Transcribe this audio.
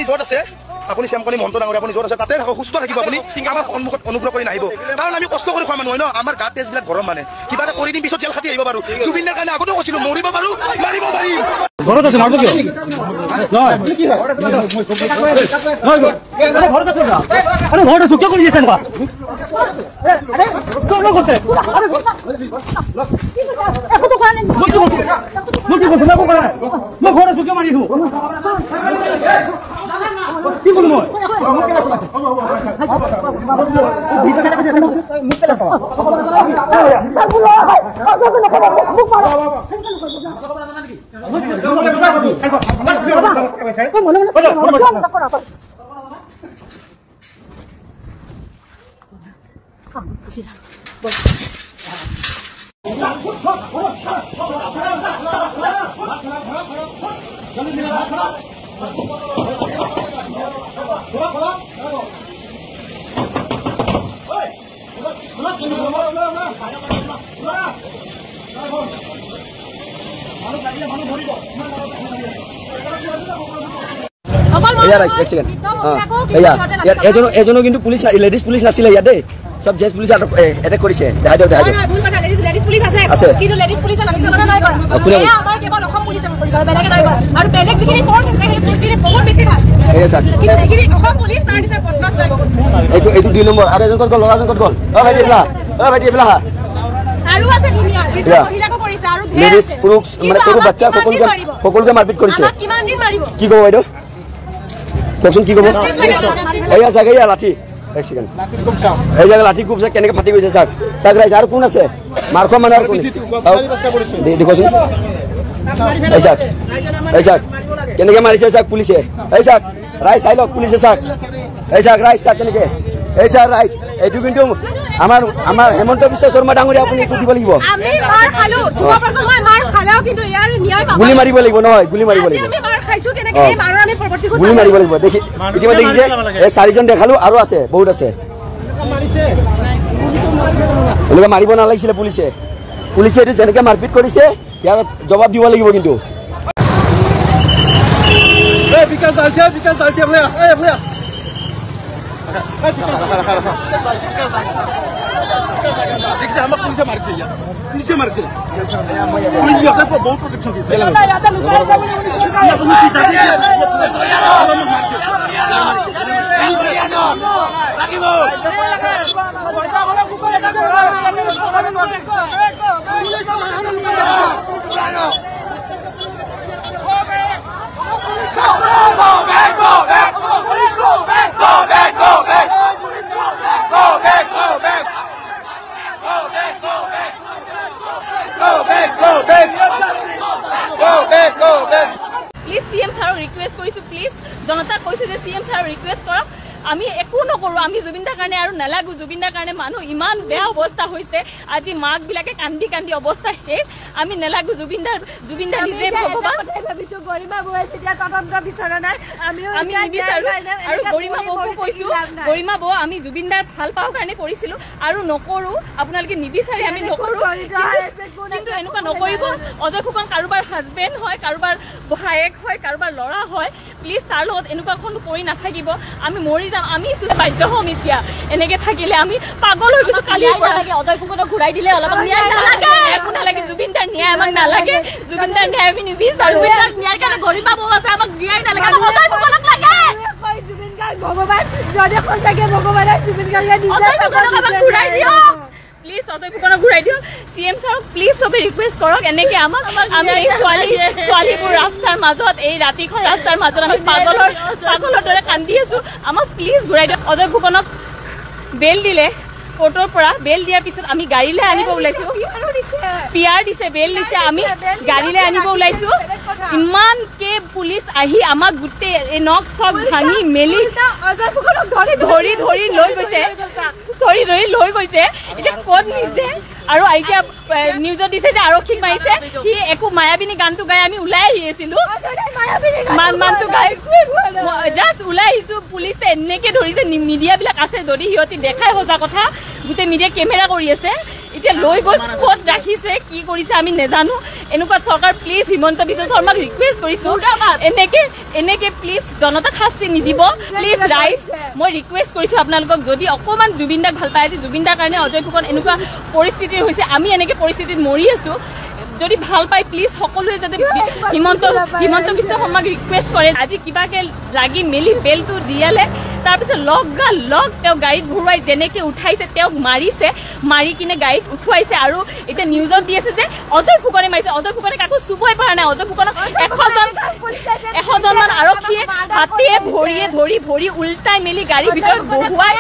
য'ত আছে, আপুনি শ্যামকণি মহন্ত ডাঙৰীয়া, আপুনি য'ত আছে তাতে থাকক, সুস্থ থাকিব। আপুনি আমাৰ সন্মুখত অনুগ্ৰহ কৰি নাহিব, কাৰণ আমি কষ্ট কৰি খোৱা মানুহ হয় ন, আমাৰ গাত তেজবিলাক গৰম, মানে কিবা এটা কৰি দিম, পিছত জেল খাটি আহিব পাৰো। জুবিনদাৰ কাৰণে আগতেও কৈছিলো, মৰিব পাৰো, মাৰিব পাৰিম। ঘৰত আছে, মাৰিব কিয়? নহয় ঘৰত আছে, আৰে ঘৰত আছো, কিয় কৰি আছে এনেকুৱা? কিয় কৰিছে? মই কি কৈছো? মই একো কৰা নাই, মই ঘৰত আছো, কিয় মাৰিছো? কি ক'লো মই? এজনো কিন্তু পুলিচ, লেডিজ পুলিচ নাছিলে ইয়াত দেই, চব জেন্টছ পুলিচ এটেক কৰিছে। দেখাই দিয়ক, দেখাই দিয়ক। আছে এইটো, এইটো 2 নম্বৰ। আৰু এজন ক'ত গ'ল? ল'ৰাজন ক'ত গ'ল? অ ভাইটি এইফালে, অ ভাইটি এইফালে। লেডিজ, পুৰুষ, মানে সৰু বাচ্চা সকলোকে, সকলোকে মাৰপিট কৰিছে। কি ক'ব বাইদেউ, কওকচোন কি ক'ব? এয়া চাগে, এয়া লাঠি, এক ছেকেণ্ড, এই জাগা লাঠি কোব কেনেকে ফাটি গৈছে চাক, চাক ৰাইজ। আৰু কোন আছে মাৰ খোৱা মানুহ? আৰু কোন চাওক, দেখুৱাচোন। এই চাক, এই চাক কেনেকে মাৰিছে চাক পুলিচে। এই চাক ৰাইজ, চাই লওক পুলিচে চাক, এই চাক ৰাইজ, চাক কেনেকে, এই চাক ৰাইজ। এইটো কিন্তু আমাৰ হেমন্ত বিশ্ব শৰ্মা ডাঙৰীয়া, আপুনি এইটো দিব লাগিব। গুলি মাৰিব লাগিব, নহয় গুলি মাৰিব লাগিব, গুলি মাৰিব লাগিব। দেখি ইতিমধ্যে দেখিছে, এই 4জন দেখালো, আৰু আছে, বহুত আছে। এনেকুৱা মাৰিব নালাগিছিলে পুলিচে। পুলিচে এইটো যেনেকে মাৰপিট কৰিছে, ইয়াৰ জবাব দিব লাগিব কিন্তু। দেখিছে, আমাক পুলিচে মাৰিছে, ইয়াত পুলিচে মাৰিছে। পুলিচ ইয়াতে বহুত প্ৰটেকশ্যন দিছে। প্লিজ চি এম ছাৰক ৰিকুৱেষ্ট কৰিছোঁ, প্লিজ জনতাক কৈছোঁ যে চি এম ছাৰক ৰিকুৱেষ্ট কৰক, আমি একো নকৰোঁ, আমি জুবিনদাৰ কাৰণে আৰু নালাগো। জুবিনদাৰ কাৰণে মানুহ ইমান বেয়া অৱস্থা হৈছে, আজি মাকবিলাকে কান্দি কান্দি অৱস্থা শেষ। আমি নালাগো জুবিনদাৰ, জুবিনদাৰ নিজে ভগৱান। আমি নিবিচাৰো। আৰু গৰিমা বৌকো কৈছোঁ, গৰিমা বৌ, আমি জুবিনদাৰ ভাল পাওঁ কাৰণে কৰিছিলোঁ, আৰু নকৰোঁ। আপোনালোকে নিবিচাৰে, আমি নকৰোঁ, কিন্তু এনেকুৱা নকৰিব। অজয় ফুকন কাৰোবাৰ হাজবেণ্ড হয়, কাৰোবাৰ ভায়েক হয়, কাৰোবাৰ ল'ৰা হয়, প্লিজ তাৰ লগত এনেকুৱাখন কৰি নাথাকিব। আমি মৰি যাম, আমি বাধ্য হ'ম এতিয়া এনেকে থাকিলে। আমি পাগল হৈ গৈছো কালিৰ পৰা। অজয় ফুকনক ঘূৰাই দিলে অলপ ন্যায় নালাগে, একো নালাগে। জুবিনদাৰ ন্যায় আমাক নালাগে, জুবিনদাৰ ন্যায় আমি নিবিচাৰো। জুবিনদাৰ ন্যায়ৰ কাৰণে গৰিমা বৌ আছে, আমাক ন্যায় নালাগে, আমাক অজয় ফুকনক লাগে। জুবিন গাৰ্গ ভগৱান, যদি সঁচাকে ভগৱানে জুবিন গাৰ্গে অজয় ফুকনক আমাক ঘূৰাই দিয়ক প্লিজ, অজয় ফুকনক ঘূৰাই দিয়ক। চি এম ছাৰক প্লিজ চবে ৰিকুৱেষ্ট কৰক এনেকে আমাক। আমি এই ছোৱালীবোৰ ৰাস্তাৰ মাজত, এই ৰাতিখন ৰাস্তাৰ মাজত আমি পাগলৰ দৰে কান্দি আছো, আমাক প্লিজ ঘূৰাই দিয়ক। অজয় ফুকনক বেল দিলে কোৰ্টৰ পৰা, বেল দিয়াৰ পিছত আমি গাড়ীলৈ আনিব ওলাইছো, পি আৰ দিছে, বেল দিছে, আমি গাড়ীলৈ আনিব ওলাইছো। ইমানকে পুলিচ আহি আমাক গোটেই নখ চখ ভাঙি মেলি ধৰি ধৰি লৈ গৈছে, ধৰি ধৰি লৈ গৈছে। এতিয়া ক'ত নিছে? আৰু এতিয়া নিউজত দিছে যে আৰক্ষীক মাৰিছে। সি একো মায়াবিনী গানটো গাই আমি ওলাই আহি আছিলো, মানটো গাই জাষ্ট ওলাই আহিছো, পুলিচে এনেকে ধৰিছে। মিডিয়াবিলাক আছে, যদি সিহঁতি দেখাই সঁচা কথা, গোটেই মিডিয়া কেমেৰা কৰি আছে। এতিয়া লৈ গৈ ক'ত ৰাখিছে কি কৰিছে আমি নেজানো। এনেকুৱা চৰকাৰ প্লিজ হিমন্ত বিশ্ব শৰ্মাক ৰিকুৱেষ্ট কৰিছো, এনেকে এনেকে প্লিজ জনতাক শাস্তি নিদিব প্লিজ। ৰাইজ মই ৰিকুৱেষ্ট কৰিছো আপোনালোকক, যদি অকণমান জুবিন দাক ভাল পায়, আজি জুবিন দাৰ কাৰণে অজয় ফুকন এনেকুৱা পৰিস্থিতিৰ হৈছে, আমি এনেকে পৰিস্থিতিত মৰি আছো, যদি ভাল পায় প্লিজ সকলোৱে যাতে হিমন্ত বিশ্ব শৰ্মাক ৰিকুৱেষ্ট কৰে। আজি কিবাকে লাগি মেলি বেলটো দিয়ালে, তাৰপিছত লগা লগ তেওঁ গাড়ীত ঘূৰুৱাই যেনেকে উঠাইছে তেওঁক মাৰিছে, মাৰি কিনে গাড়ীত উঠুৱাইছে। আৰু এতিয়া নিউজত দি আছে যে অজয় ফুকনে মাৰিছে। অজয় ফুকনে কাকো চুবই পৰা নাই। অজয় ফুকনক 100জনমান আৰক্ষীয়ে হাতে ভৰিয়ে ধৰি ভৰি উল্টাই মেলি গাড়ীৰ ভিতৰত বহুৱাই